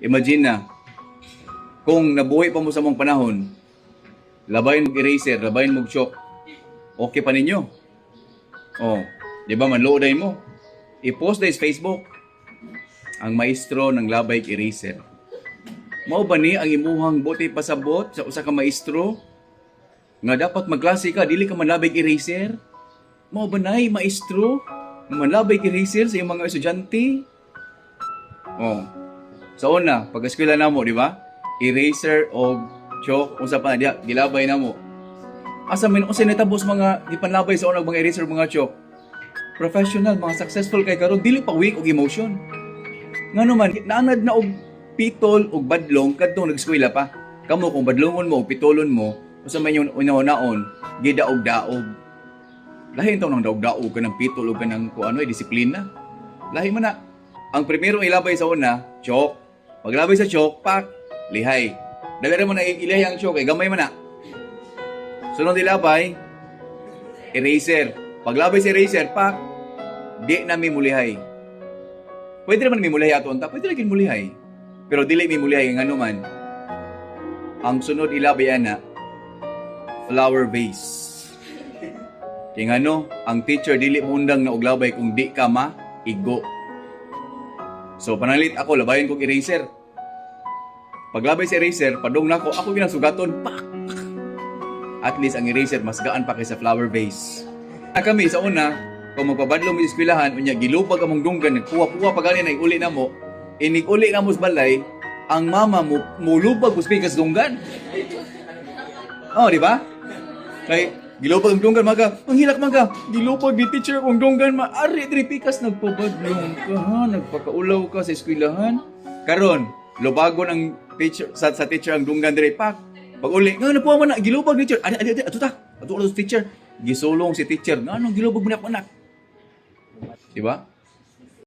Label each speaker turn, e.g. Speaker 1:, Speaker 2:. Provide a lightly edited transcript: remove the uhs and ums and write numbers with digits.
Speaker 1: Imagine na, kung nabuhi pa mo sa among panahon, labayon mo eraser, labayon mo chalk, okay pa ninyo. Oh, di ba manluoday mo? I-post dahil sa Facebook, ang maestro ng labay eraser. Mao ba ni ang imuhang buot ipasabot sa usa ka maestro nga dapat magklase ka, dili ka manlabay eraser? Mao ba nay maestro nga manlabay eraser sa iyong mga estudyante? Oh. Sa una, pag eskwela namo, di ba? Eraser o chalk, unsa pa na diha, gilabay namo. Asa man unsa natabo sa mga gipanlabay sa una, mga eraser, mga chalk? Professional, mga successful kay karon, dili pa weak og emotion. Ngano man, naanad na og pitol og badlong kadtong nag-eskwela pa. Kamo, kung badlongon mo o pitolon mo, unsa man yung una-unaon, gidaog-daog. Lahi taw ng daog-daog ka ng pitol o ka ng kung ano, eh, disiplina. Lahi man na. Ang primero ilabay sa una, chalk. Paglabay sa chalk, pak, lihay. Dali mo na ilahay ang chalk, eh, gamay man na. Sunod ilabay, eraser. Paglabay sa eraser, pak, di na mi mulihay. Pwede naman mi mulihay ato unta, pwede lagi mulihay. Pero dili mi mulihay, ngano man. Ang sunod ilabay ana, flower vase. Kay ngano, ang teacher dili mo undang na og labay kung di ka maigo. So panalit ako, labayon kog eraser. Paglabay sa eraser, padung nako, ako ginasugaton, pak. At least ang eraser mas gaan pa kaysa flower vase. Na kami sa una, kung magpabadlong mi sa eskwelahan, unya gilubag among dunggan, nagpuwa-puwa pa gani na uli namo, inig uli namo sa balay, ang mama mo mulubag us pikas dunggan. Oh, di ba? Kay gilubag ang dunggan maga, ang hilak maga, gilubag ni teacher kong dunggan ma, ari diri pikas, nagpabadlong ka ha, nagpakaulaw ka sa eskwelahan. Karon, lubagon ang teacher sa teacher ang dunggan diri pak. Pag uli, nga napuha man na gilubag ni teacher. Adi adi adi, ato ta. Ato ato teacher. Gisulong si teacher, nga anong gilubag mo na anak? Di ba?